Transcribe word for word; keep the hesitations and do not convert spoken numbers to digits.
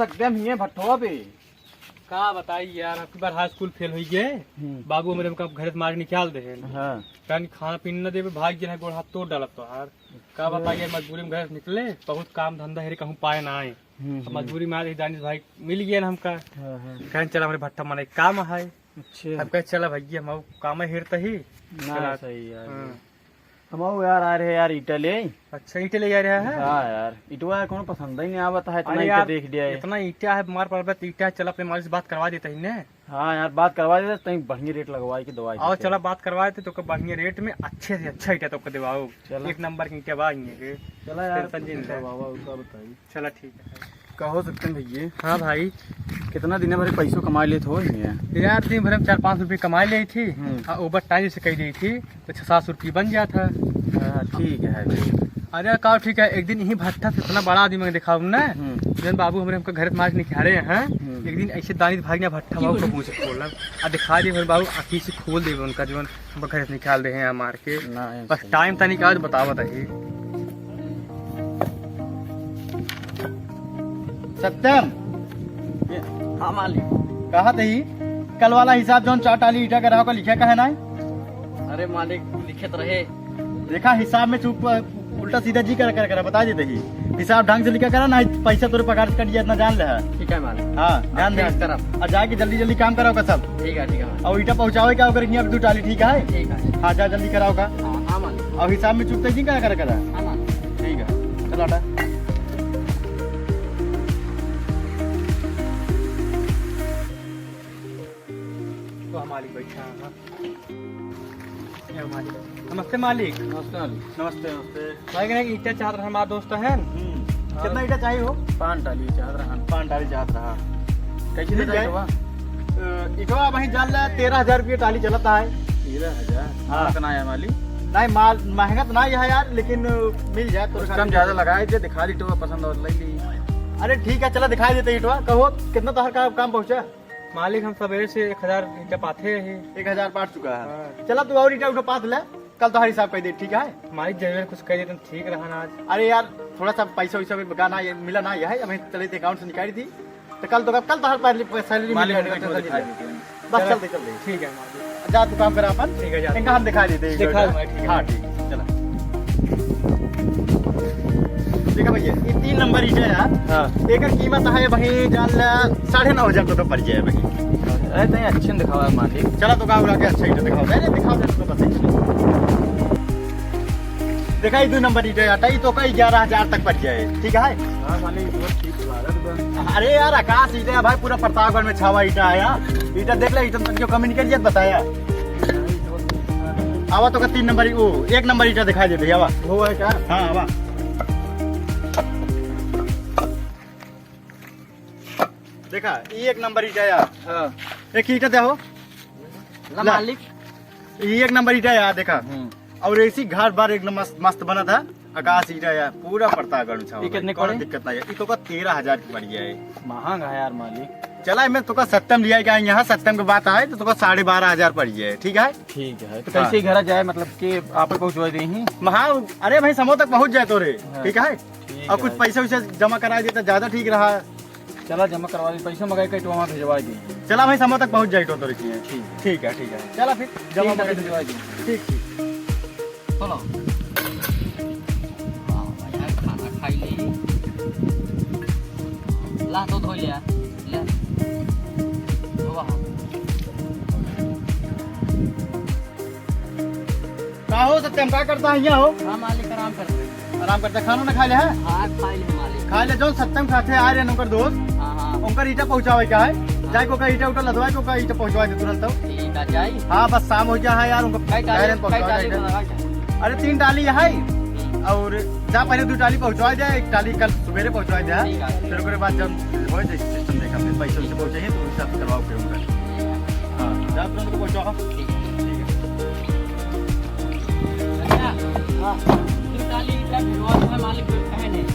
एकदम हिये भट्ठवा पे। का बताई यार, अब की बार हाई स्कूल फेल होई गए। हम्म। बाबू हमरे हमका घर से मार के निकाल दे हैं। हाँ। कहन खाना पीना न देवे, भाग गए हैं, गोड़ हाथ तोड़ डालत तोहार। का अच्छा। बताई यार, मजबूरी में घर से निकले, बहुत काम धंधा हेरे कहूँ पाए ना आए। हम्म, अब हम्म। मजबूरी में आज दानिश भाई मिल गए ना हमका। हाँ, हाँ। कहन चला हमरे भट्ठा माने काम है। अच्छा। अब कहे चला भैया, हम काम हेरता ही। ना, चला। सही यार। हाँ। हमहू यार आ रहे यार ईटा ले। अच्छा, ईटा ले आ रहा है? हाँ यार, ईटवा यार कोनो पसंद ही नहीं आवत है, इतना अरे ईटा यार, देख लिया है। इतना ईटा है, बीमार पड़बे तो ईटा, चल अपने मालिक से बात करवा देता ही ने। हाँ यार, बात करवा देता, तहीं बढ़िया रेट लगवाई के दवाई और देते। चला बात करवा देते, तोके बढ़िया रेट में अच्छे से अच्छा ईटा तोके दिवाओ। चला। एक नंबर के ईटा बा इहाँ के। चला यार, tension जिन ले। करवावा, उसका बताई। चला ठीक है। कहो सत्यम भैया। हाँ भाई। कितना दिन भर पैसों कमा लेत हो हियाँ? यार, दिन भर में चार पाँच सौ रुपये कमा लेई थी, हम्म। आ ओवर टाइम से कई देई थी, तो छः सात सौ रुपये बन जात है। हाँ, ठीक है भाई। अरे का ठीक है, एक दिन यही भट्ठा से इतना बड़ा आदमी के दिखाऊँ ना, हम्म। जौन बाबू हमरे हमका घर से मार के निकाले हैं, हम्म। एक दिन ऐसे दानिश भाई ने भट्ठा बाबू को मुँह से खोलब, आ दिखा दे हमरे बाबू आँखी से खोल देबे उनका, जौन हमका घर से निकाल दे हैं यहाँ मार के। ना, बस ऐसे टाइम तनिक आज बतावत ही। सत्यम। हाँ मालिक। कहा तही, कल वाला हिसाब जौन चार टाली ईटा का रहा, ओका लिखे काहे नाहीं? अरे मालिक, लिखत रहे। देखा, हिसाब में चूक, उल्टा सीधा जी कर, कर, कर, बता देते ही। हिसाब ढंग से लिखा करा, नाहीं पैसा तोरे पगार से कट जाए, इतना जान ले है। ठीक है मालिक। हाँ, ध्यान दे। ठीक है। और जाके जल्दी जल्दी काम कराओ का सब। ठीक है, ठीक है मालिक। और ईटा पहुँचावे का ओकर हियाँ दो टाली, ठीक है? ठीक है। हाँ, जा जल्दी कराओ का। हाँ, हाँ मालिक। और हिसाब में चूक तो जी करा, करा, करा। हाँ मालिक। ठीक है, चला हटा। तो हमारी बैठा है। ये हमारी। नमस्ते मालिक। नमस्ते मालिक। नमस्ते, नमस्ते। भाई, कहने की ईटा चाहत रहा हमारा दोस्त है। हम्म। और कितना ईटा चाहिए हो? पाँच टाली चाहत रहा। पाँच टाली चाहत रहा। कैसे मिल जाए? अ, ईटवा वहीं जान ले, तेरह हजार रुपये टाली चलता है। तेरह हजार? हाँ। इतना है मालिक? नहीं, माल महंगा तो नहीं है यार, लेकिन, अ, मिल जाए तो कुछ कम ज्यादा लगाए दे, दिखा दी ईटवा पसंद और ले ली। अरे ठीक है, चला दिखाई देते ईटवा। कहो, कितना तोहर का काम पहुँचा? मालिक, हम सवेरे से एक हजार ईटा पाथे ही। एक हजार पाट चुका है। हाँ। चला, तू और ईटा उठा पाथ ले, कल तोहार हिसाब कर दे, ठीक है? मालिक, जरूर कुछ कर देते, ठीक रहा ना आज। अरे यार, थोड़ा सा पैसा वैसा भी बका ना, ये मिला ना, ये है, अभी चले थे account से निकाल दी, तो कल तो, कल तोहार पहले salary मालिक, मिल जाएगा, हम tension दिखा नहीं। देते हैं। बस चलो। चल दे, चल दे। ठीक है मालिक। जा तू काम कर अपन। ठीक है, जा। इनका हम दिखा देते हैं, दिखा एक दो दो, ठीक है। हाँ, ठीक है, चला। देखा भैया, ये तीन नंबर ईटा है यार। हाँ। एकर कीमत है भाई, जान ला, साढ़े नौ हजार रुपये पड़ जाए भाई। अरे, तनी अच्छे में दिखावा है मालिक। चला, तो का उड़ा के अच्छा ईटा दिखाओ। नहीं, नहीं, दिखाओ, नहीं, तो बताइए। देखा, ये दो नंबर ईटा आता है, ये तो का ग्यारह हजार तक पड़ जाए, ठीक है? हाँ, मालिक, बहुत ठीक लागत बा। अरे यार, आकाश ईटा है भाई, पूरा प्रतापगढ़ में छावा ईटा आया। ईटा देख ले, ईटा में तनिको कमी निकल जात, बताया। आवा तो का तीन नंबर, वो एक नंबर ईटा दिखाई देते, आवा। वो है क्या? हाँ, आवा। देखा, ये एक नंबर ईटा यार। हाँ। एक ईटा दे हो। ला ला। मालिक। ये एक नंबर ईटा यार, देखा। हम्म। और ऐसी घर बार एकदम मस्त, मस्त बना था। आकाश ईटा यार, पूरा प्रतापगढ़ छावा ये भाई, कितने कोनो पड़े? दिक्कत नहीं है। ये तो का तेरह हजार की पड़ गया है। महंगा है यार मालिक। चला, मैं तो का सत्यम लिया क्या, यहाँ सत्यम के बात आए तो तो का साढ़े बारह हजार पड़ गया है, ठीक है? ठीक है, तो हाँ। कैसे घर जाए, मतलब कि आप ही पहुँचवा दे ही? हाँ, अरे भाई, समो तक पहुँच जाए तो रे, हाँ। ठीक है? ठीक और कुछ है। पैसा वैसा जमा करा देता, ज्यादा ठीक रहा। चला, जमा करवा दे, पैसा मंगाई के तो वहाँ भिजवा दी। चला भाई, समो तक पहुँच जाए तो तोरे की। ठीक। ठीक है, ठीक है। चला फिर, जमा ठीक है, मंगाई भिजवा दी। ठीक, ठीक। चलो। हाँ, भाई, यार, खाना खाई ली। ला, तो धो लिया। ले। धोवा हाथ। का हो सत्यम, का करता है यहाँ हो? हाँ मालिक, आराम करते। आराम करते, खाना ना खा ले है? हाँ, खा ले मालिक। खा ले, जो सत्यम खाते आ रहे हैं उनकर दोस्त, हाँ, हाँ। उनकर ईटा पहुँचावे का है? हाँ। जाए को का ईटा उटा लदवाए को का ईटा पहुँचवा दे तुरंत तो। ठीक है, जाई। हाँ, बस शाम हो गया है यार, उनको कई टाली, कह रहे हैं कई पहुँचवा टाली दे। बना रखा है? अरे तीन टाली है, हम्म। और जा पहले दो टाली पहुँचवा दे, एक टाली कल सवेरे पहुँचवा दे, ठीक है। फिर ओकरे बाद जब हो जाए सिस्टम देखा, फिर पैसे उसे पहुँचाइए तो उनसे आप करवाओ फिर उनका। हाँ, जा तुरंत पहुँचाओ। ठीक है। ठीक है। अच्छा। हाँ। तू काली ईटा भिड़वा दे, मालिक कोई कहे नहीं।